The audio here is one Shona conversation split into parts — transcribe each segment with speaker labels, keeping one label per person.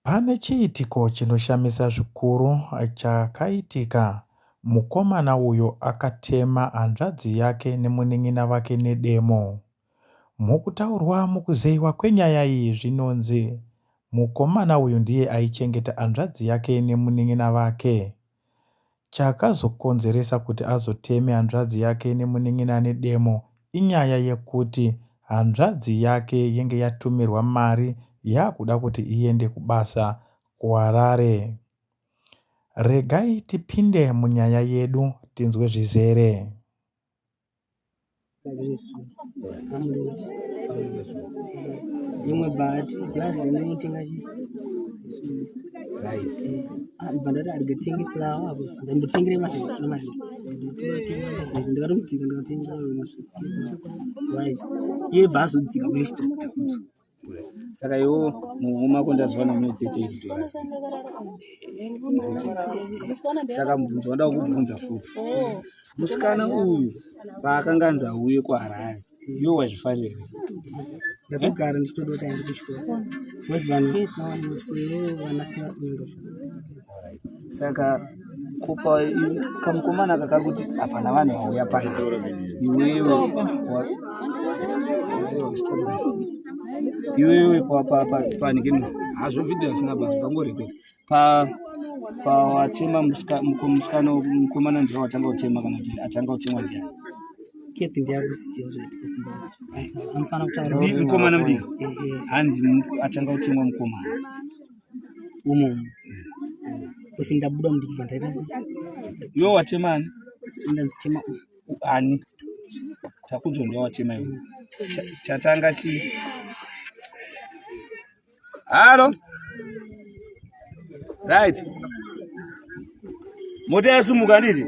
Speaker 1: Pane chiitiko chinoshamisa zvikuru chakaitika. Mukomana uyu akatema hanzvadzi yake nemunin'ina vake nedemo. Mukutaurwa mukuzeyiwa kwenyaya iyi zvinonzi mukomana uyu ndiye aichengeta hanzvadzi yake nemunin'ina vake. Chakazokonzeresa kuti azoteme hanzvadzi yake nemunin'ina nedemo inyaya yekuti hanzvadzi yake yenge yatumirwa mari yakuda kuti iende kubasa kuHarare. Regai tipinde munyaya yedu tinzwe zvizere.
Speaker 2: Imwe bhati plus inotenga chi
Speaker 3: rice.
Speaker 2: Ah, ndibva ndati arege tenge flour apo ndambotengere mazvi nemazvi ndinotenga mazvi ndikatomudzika ndikatenga mazvi rice iye bva azodzika kulist takudzo
Speaker 3: Saka iwo muhomwe mako ndazviwana une 38 dollars. Saka mubvunzo wanda kukubvunza futi. Musikana uyu paakanga anzi auye kuHarare, iwe wazvifarira here?
Speaker 2: Ndatogara ndichitoda kuti aende kuchikoro because vanhu vese vanokuchikoro vanasiya vasikuenda
Speaker 3: Saka kupa kamukomana aka kakuti hapana vanhu vauya panapa iwewe iwewe panike hazvo vhidhiyo asina basa pangoreketa pawatema musikana mukomana ndiye watanga kutema kana kuti atanga kutemwa ndiyani?
Speaker 2: Kethi ndiye akuziva zvaitika kumba kwacho. Anofanira kutaura
Speaker 3: Mukomana mudiki hanzi atanga kutemwa mukomana
Speaker 2: umo kusi ndabuda mudiki bva ndaita sei
Speaker 3: iwe watema ani
Speaker 2: ndanzitema
Speaker 3: ani takudzwa ndiwe watema iwe chatanga chii halo right mota yasumuka nditi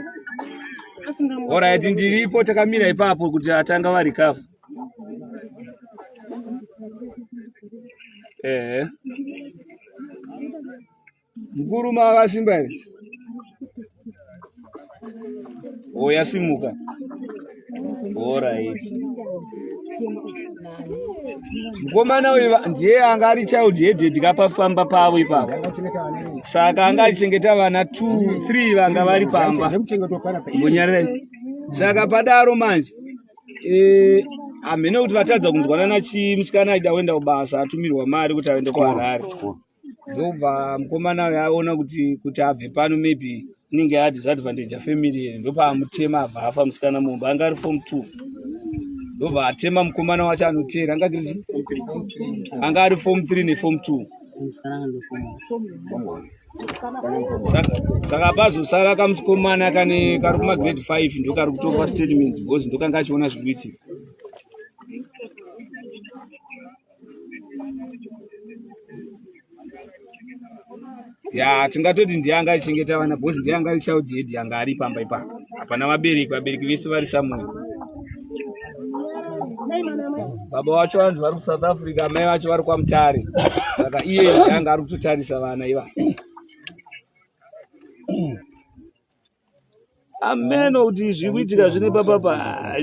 Speaker 3: orit ndiripo takamira ipapo kuti atanga vari kafu Ehe. Mukuru makasimba here? Oh, yasimuka. Alright. Mukomana uyu ndiye anga ari child headed kapafamba pavo ipapo. Saka anga achichengeta vana 2 3 vanga vari pamba. Mbonyarirai. Saka padaro manje Eh, hamheno kuti vatadza kunzwanana chii musikana aida kuenda kubasa atumirwa mari kuti aende kuharare ndobva mukomana uyo aona kuti kuti abve pano maybe inenge yadisadvantage family here ndopaamutema abva afa musikana mumba anga ari form two ndobva atema mukomana wacho anoteera anga anga ari form three neform two Saka pazosara kamusikomana kane kari kumagrade 5 ndokari kutorwa statement because ndokanga achiona zviri kuitika. Ya tingatoti ndiye anga achichengeta vana because ndiye anga ari child head anga ari pamba ipapo. Hapana vabereki, vabereki vese vari somewhere. Baba vacho vanzi vari kuSouth Africa, amai vacho vari kwaMutare. Saka iye anga ari kutotarisa vana iva. Ameno kuti zviri kuitika zvine papapa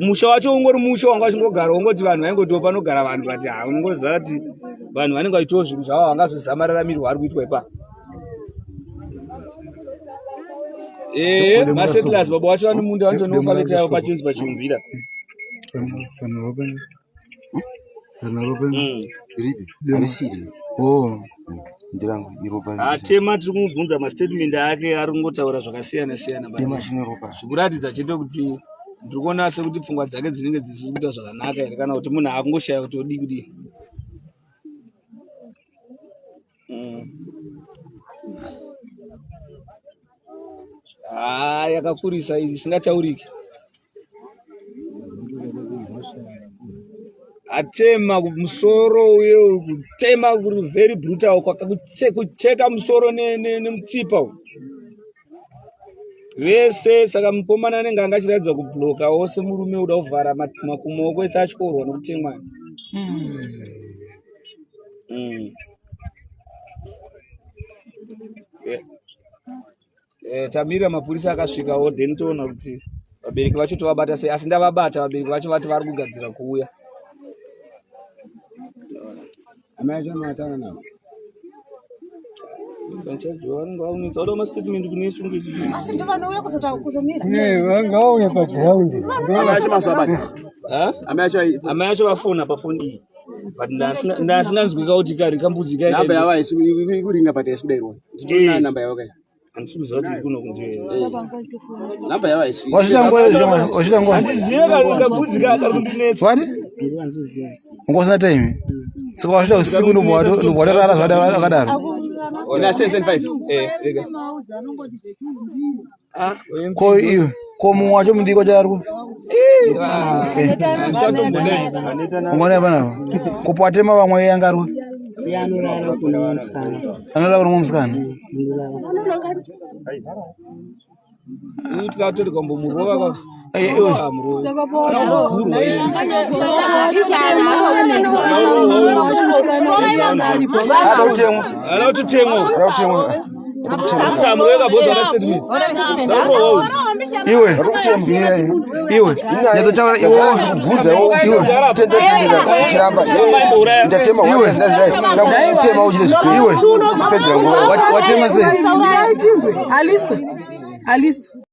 Speaker 3: musha wacho ungori musha wanga uchingogara ungoti vanhu vaingotiwo panogara vanhu but ha unongoziva kuti vanhu vanenge vachitiwo zvinhu zvavo vangazoziva mararamirwo ari kuitwa ipapo. Ehe, masettlers baba wacho vane munda vanotonofa leta yavo pachinzi pachiumbira. Atema tiri kumubvunza mastatement ake ari kungotaura zvakasiyana siyana zvikuratidza chete kuti ndiri kuona sekuti pfungwa dzake dzinenge dzisiri kuita zvakanaka here kana kuti munhu akungoshaya kuti odii kudii. Ah, yakakurisa iyi isingatauriki. Atema musoro uye kutema kuri very brutal kucheka musoro nemutsipa uyu. Vese saka mukomana anenge anga achiratidza kubloka wose murume uda kuvhara makumoko ese atyorwa nekutemwa. Eh, tamirira mapurisa akasvikawo then toona kuti vabereki vacho tovabata sei asi ndavabata vabereki vacho vati vari kugadzira kuuya
Speaker 4: Amai acho anovatana navo. Asi ndovanouya kuzomira.
Speaker 5: Ngauye paground.
Speaker 3: Amai acho vafona pafoni iyi, but ndasinganzwika kuti kari kambudzi.
Speaker 5: Namba yavo haisi kuringa, but haisi kudairwa. Titorina namba yavo kai.
Speaker 3: Handisi kuziva kuti kuno kundiyo.
Speaker 5: Namba yavo haisi.
Speaker 6: Wasvika nguva izvo mwana, wasvika nguva.
Speaker 3: Handizive kambudzi kari kundinetsa.
Speaker 6: Wati?
Speaker 2: Nguva nzoziva usiku.
Speaker 6: Unga usina time. Saka wasvika usiku ndobva watorara zvakadaro.
Speaker 5: Ina 775.
Speaker 3: Eh, rega. Ah.
Speaker 6: Ko iwe, ko mumwe wacho mudiki wacho ari kupi?
Speaker 3: Ndisatombodai.
Speaker 6: Ungaona panapa. Ko patema vamwe yanga ari kupi?
Speaker 2: Iye anorara kuna musikana.
Speaker 6: Anorara kuna mumwe musikana.
Speaker 2: Anorara.
Speaker 3: Tikatoti kambomurova.
Speaker 6: Eh, iwe. Ada kutemwa.
Speaker 3: Ana kutotemwa.
Speaker 6: Ada kutemwa.
Speaker 3: Samureka boza na statement. Ndarowa.
Speaker 6: Iwe. Iwe. Nyatsotaura iwe.
Speaker 7: Bvunza iwe.
Speaker 6: Iwe.
Speaker 7: Tenda tenda uchiramba. Ndatema.
Speaker 6: Iwe.
Speaker 7: Ndakutema uchite zvikuru.
Speaker 6: Iwe.
Speaker 7: Pedzera nguva.
Speaker 6: Watema sei?
Speaker 4: Alisa, Alisa.